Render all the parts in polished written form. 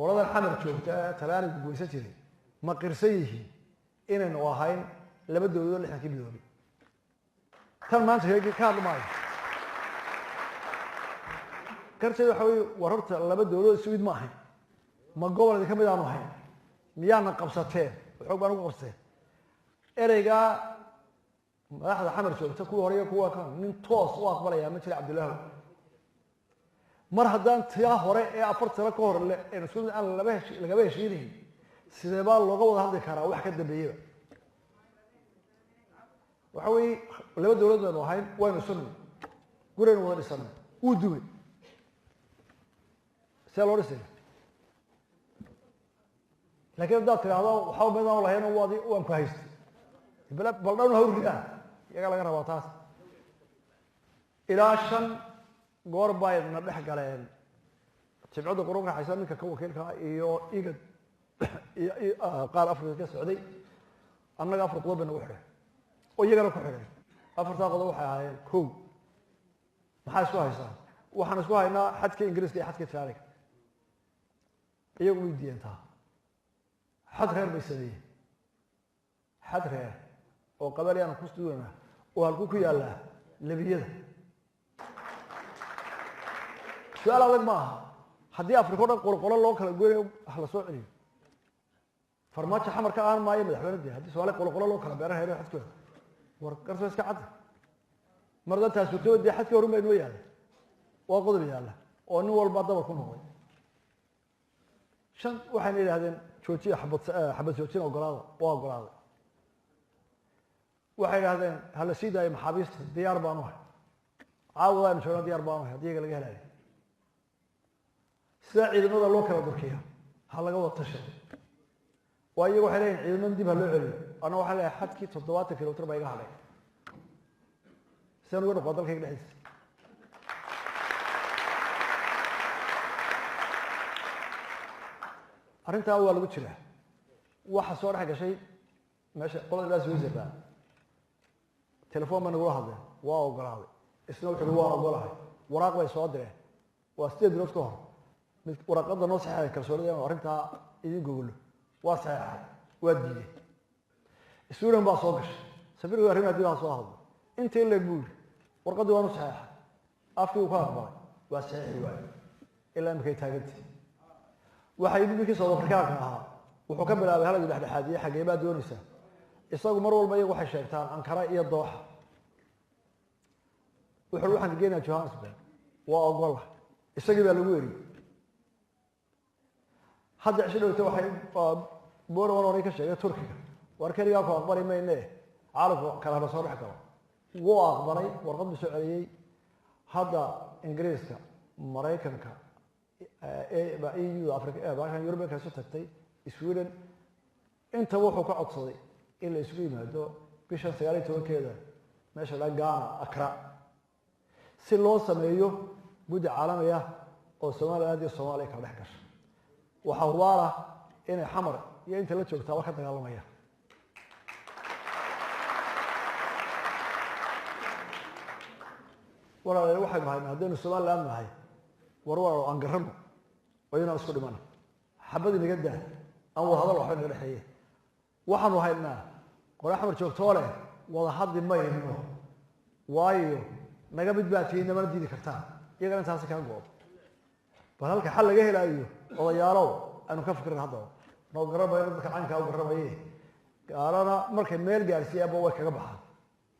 Qoladan Xamar joogta ee Talyaanigu goysan jiray ma qirsan yihiin inaynu ahayn laba dowladood 60kii midoobay? Tan maanta sheegi ka hadli maayo garteed. Waxa weye, war horta laba dowladood isu mid ma ahayn, ma gobol idinka mid aanu ahayn, miyaana qabsateen? Xoog baan ugu qabsateen. Ereygaa madaxda Xamar joogta, kuwa hore iyo kuwa kan, nin toos u aqbalayaa ma jira. Cabdilaahu, mar haddaan taa hore ee 4 sano ka hor aynu isku mid aan laba heshi lagaba heshiinayn, sidee baa looga wada hadli karaa wax ka dambeeyaba? Waxa weeye, laba dowlad baynu ahayn, waynu isu nimi, guraynu wada dhisanay, wuu dumay, see loo dhisaya? Laakiin haddaad tidhaahdo waxba midaan lahayn, waad waan ku haystay, bal dhan ha u ridaan, iyagaa laga rabaa taas. Ilaa 5 goor bay na dhex galeen jimcadda qurunka xaysa, ninka ka wakiilka iyo IGAD iyo qaar Afrika ka socday. Annaga 4 qodob bay nagu xidheen oo iyagana ku xidheen. Afartaa qodob waxay ahaayeen: kow, maxaa isku haysaa? Waxaan isku haynaa xadka Ingiriiska iyo xadka Talyaaniga. Iyagu way diideen taa. Xad reer bay sameeyeen, xad reer oo qabali aan ku duwanaa oo halkuu ku yaallaa lebiyada. Su-aal adag ma aha. Haddii Afrika o dhan qolqolo loo kala goynayo, ha la soo celiyo. Farmaajo Xamar ka ahaan maayo madaxweyne de haddii Soomaaliya qolqolo loo kala beeran reer xadkooda. War garso iska cadda, mar haddaan taas suurtooba dee xadkii horun baa inoo yaalla, waa qodob yaalla oo nin walba dabar ku noqday. 5, waxayna yidhahdeen joojiya xabad, xabad joojin ogolaada. Waa ogolaaday. Waxay yidhahdeen ha la sii daayo maxaabiista. Diyaar baanu ahay, caawada aynu joogna diyaar baanu ahay haddii iyaga laga helayo. Sidaa ciidamada loo kala durkiya ha laga wada tashado. Waa iyagu waxay leeyihin ciidamada dib ha loo celiyo, anna waxaa leeyahay xadkii 70 kilomitr baa iga hadhay, sidaan uga noqdaa dalkayga dhexdiisa. Arrintaa waa lagu jiraa. Waxa soo dhex gashay meesha qolada ilaa Switzerland, telefoon bay nagula hadleen, waa ogolaaday. Isna wuxu uhi waan ogolahay. Waraaq bay soo direen, waa 8 bilood ka hor. Mid waraaqada noo saxeexay kalsoonida inuu arrintaa idin gogolo, waa saxeexay, waa diiday. Sweden baa soo gashay, safiirka arrimaha dibaa soo hadlay, intii leeg buu yidhi. Warqaddii waanu saxeexay, afkii uu ka aqbalay, waa saxeexi waayo, ilaa imikay taagantay. Waxaa yimid ninkii South Africaanka ahaa, wuxuu ka bilaabay halagii dhexdhexaadiye, xaggee baa doonaysaa? Isagu mar walba iyagu waxay sheegtaan Ankara iyo Dooxa. Wuxuu waxaan geenayaa Johannesburg, waa ogola, isagii baa lagu eriyey. Hadda cisho dhowta waxay Boraman horay ka sheegay Turkiga, war keligaa ku aqbali mayne, caalamku kale hana soo dhex galo. Wuu aqbalay, warqad buu soo celiyey. Hadda Ingiriiska, Maraykanka, EU, Afrika, baashan Yurubiyanka isu tagtay, Sweden, intaba wuxuu ka codsaday in la isugu yimaado bishan 19-keeda meesha la Ghana, Accra, si loo sameeyo guddi caalami ah oo Somaliland iyo Soomaaliya kala dhex gasha. Waxaa hubaala inay Xamar iyo inta la joogtaaba ka dagaalamayaan. Walaalayaal, waxaynu haynaa haddaynu Somaliland nahay, war walaalo aan garano oo inaan isku dhimana, xabad inaga daa, aan wada hadal, waxba inaga dhexeeye. Waxaanu haynaa qole Xamar joogtoo leh wada hadli mayno, waayo naga mid baa tihiin, namana diidi kartaan. Iyagana intaasi kaa go-do. Bal halka xal laga helaayo, odayaalow, aynu ka fikrin. Haddaba noo garanayo dadka caynkaa u garamaye, gaalana markay meel gaarsiiyaanba way kaga baxaan,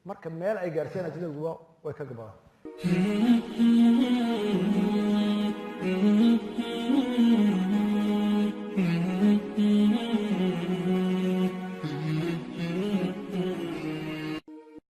marka meel ay gaarsiiyaan ajnabiguba way kaga baxaan.